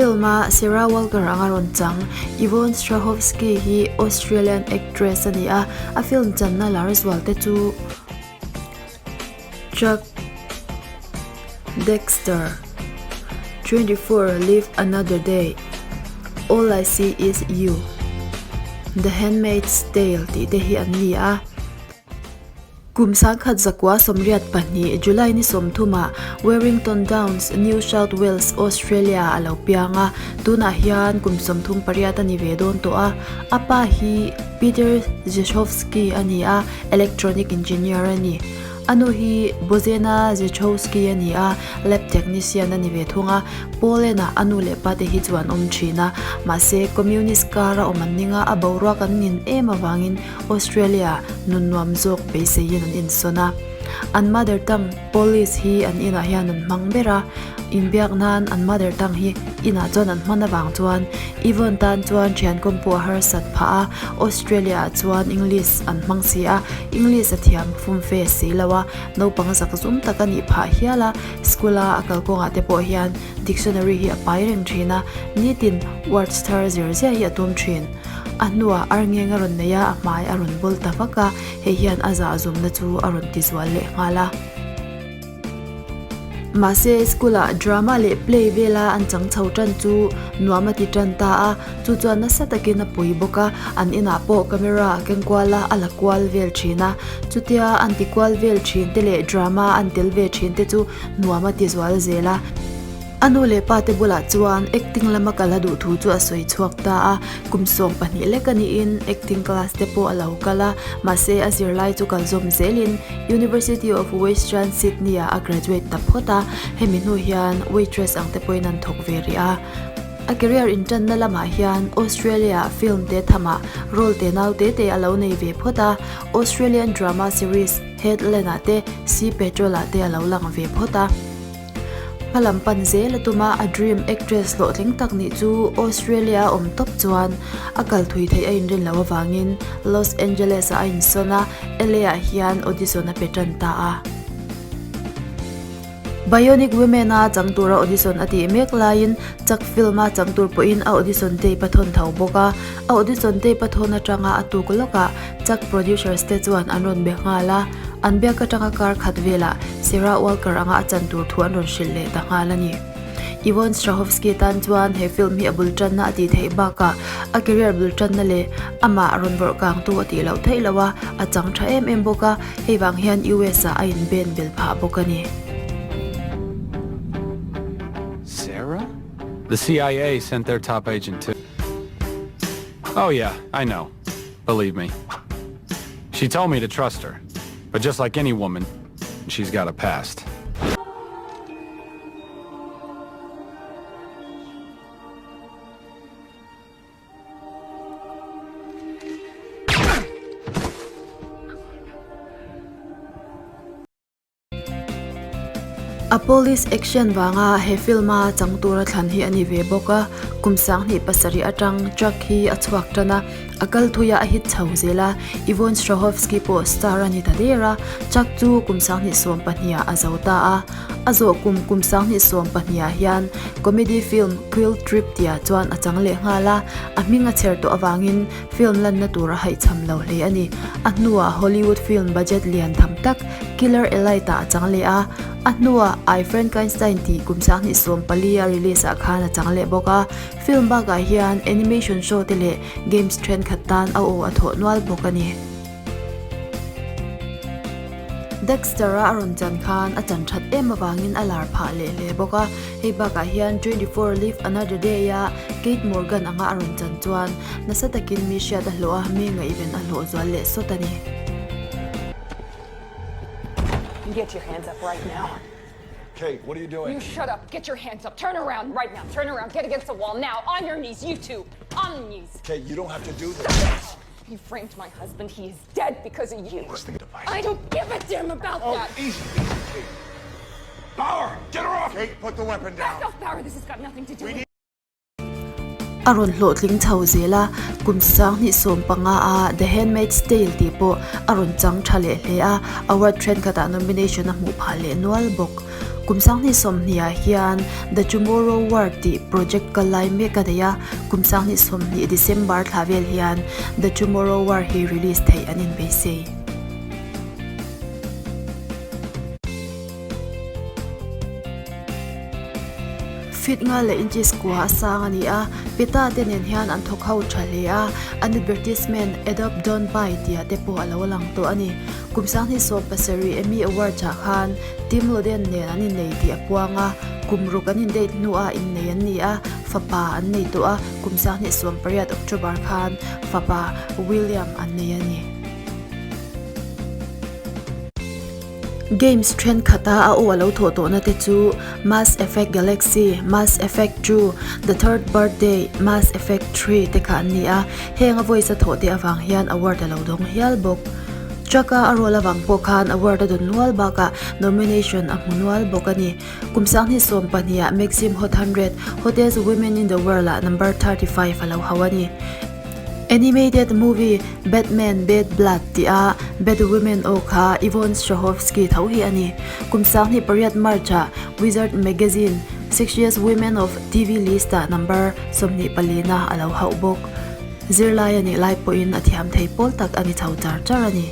Film-a Sarah Walker anga rawn chang Yvonne Strahovski hi Australian actress a ni a, a film channa lar zual te chu Chuck Dexter, 24 Live Another Day, All I See Is You, The Handmaid's Tale tih te hi an ni a. Kum 1982 July ni 30 ah Werrington Downs, New South Wales, Australia a lo piang a, tunah hian kum 38 a ni ve dawn tawh a. A pa hi Peter Rzeszowski a ni a, electronic engineer a ni. A nu hi Bozena Rzeszowski a ni a, lab technician a ni ve thung a. Poland-ah a nu leh pa te hi chu an awm thin a, mahse communist kar a awm an ning a, a boruak an nin em avangin Australia nun nuam zawk beiseiin an insawn a. An mother tongue Polish hi an inah hian an hmang ber a, inbiak nan an mother tongue hi inah chuan an hman avang chuan Yvonne tan chuan thian kawm pawh a harsat phah a, Australia ah chuan English an hmang si a, English a thiam fum fe si lo a, naupang zak zum tak a nih phah hial a, school a a kalkawngah te pawh hian dictionary hi a pai reng thin a, nitin words thar zir ziah hi a tum thin. A hnuah arngeng a rawn nei a, a hmai a rawn bawl ta vak a, hei hian a zahzumna chu a rawn ti zual leh nghal a. Mahse, school-ah drama leh play vela an chang chho tan chu nuam a ti tan ta a, chu chuan nasa takin a pui bawk a, an inah pawh camera a keng kual a, a la kual vel thin a. Chutia an ti kual vel thin te leh drama an tel ve thin te chu nuam a ti zual zel a. A nu leh pa te bulah chuan acting lama kal a duh thu chu a sawi chhuak ta a, kum 12 lek a niin acting class te pawh a lo kal a, mahse a zirlai chu kal zawm zelin University of Western Sydney ah a graduate ta phawt a, hemi hnu hian waitress ang te pawhin an thawk ve rih a. A career intanna lamah hian Australia ah film te thamah role te nau te te a lo nei ve phawt a, Australian drama series Headland ah te Sea Patrol ah te a lo lang ve phawt a. Hmalam pan zel a tum a, a dream actress hlawhtling tak nih chu Australia a awm tawp chuan a kal thui theih a inrin loh avangin Los Angeles ah a insawn a, LA ah hian audition a pe tan ta a. Bionic Women a chang tura audition a tih mek laiin Chuck film a chang tur pawhin a audition tape a thawn tho bawk a, a audition tape a thawn atanga a tuk lawkah Chuck producers te chuan an rawn be nghal a. An biak atanga kar khat velah Sarah Walker anga a chan tur thu an rawn hrilh leh ta nghal a ni. Yvonne Strahovski tan chuan he film hi a bul tanna a tih theih bakah a career bul tanna leh amah rawn vawrh kangtu a tih loh theih loh a, a chang tha em em bawk a, hei vang hian US ah a inben bel phah bawk a ni. Sarah? The CIA sent their top agent too. Oh yeah, I know. Believe me. She told me to trust her. But just like any woman, she's got a past. A police action vanga he film a chang tura thlan hi a ni ve bawk a, kum 27 atang truck hi a chhuak tan a, a kal thui a a hit chho zel a, Yvonne Strahovski pawh star a ni ta der a, truck chu kum 2012 ah a zo ta a, a zawh kum kum 2012 ah hian comedy film Quill Trip tihah chuan a chang leh nghal a, a hming a chher tawh avangin Film lanna tur a haihchham lo hle a ni. A hnuah Hollywood film budget lian tham tak Killer Elite ah a chang leh a, a hnuah I Frankenstein tih kum 2014 a release ah khan a chang leh bawk a. Film bakah hian animation show te leh games thenkhat tan a aw a thawh nual bawk a ni. Dexter-a a rawn chan khan a chan that em avangin a lar phah leh hle bawk a, hei bakah hian 24 Live Another Day-a Kate Morgan anga a rawn chan chuan nasa takin mi hriat a hlawh a, mi ngaihven a hlawh zual leh sawt a ni. Get your hands up right now. Kate, what are you doing? You shut up. Get your hands up. Turn around right now. Turn around. Get against the wall now. On your knees, you two. On the knees. Kate, you don't have to do this. You framed my husband. He is dead because of you. Listing device. I don't give a damn about Oh, that. easy, easy, Kate. Bauer, get her off! Kate, put the weapon down. Back off, Bauer. This has got nothing to do with A rawn hlawhtling chho zel a, kum 2015 a The Handmaid's Tale tih pawh a rawn chang tha leh hle a, award thenkhatah nomination a hmuh phah leh nual bawk. Kum 2020 ah hian The Tomorrow War tih project kal lai mek a nei a, kum 2020 December thla vel hian The Tomorrow War hi release theih an inbeisei. Feet nga leh inches kua a sang a ni a, Peta te nen hian an thawk ho tha hle a, an advertisement Adopt Don't Buy tih ah te pawh a lo lang tawh a ni. Kum 2017 Emmy Awards ah khan Tim Loden nen an innei tih a puang a, kum ruk an indate hnuah innei an ni a, fapa an nei tawh a, kum 2018 October khan fapa William an nei a ni. Games thenkhat a a aw a lo thawh tawhna te chu Mass Effect Galaxy, Mass Effect 2, The Third Birthday, Mass Effect 3 te kha an ni a, heng a voice a thawh te avang hian award a lo dawng hial bawk. Truck a a role avang pawh khan award a dawn nual bakah nomination a hmu nual bawk a ni. Kum 2020 ah Maxim Hot 100, Hottest Women in the World ah number 35 a lo hauh a ni. Animated movie Batman Bad Blood tih a Batwoman aw kha Yvonne Strahovski tho hi a ni. Kum 28 March ah Wizard Magazine Sexiest Women of TV list ah number 24 na a lo hauh bawk. Zirlai a nih lai pawhin a thiam thei pawl tak a ni chho char char a ni.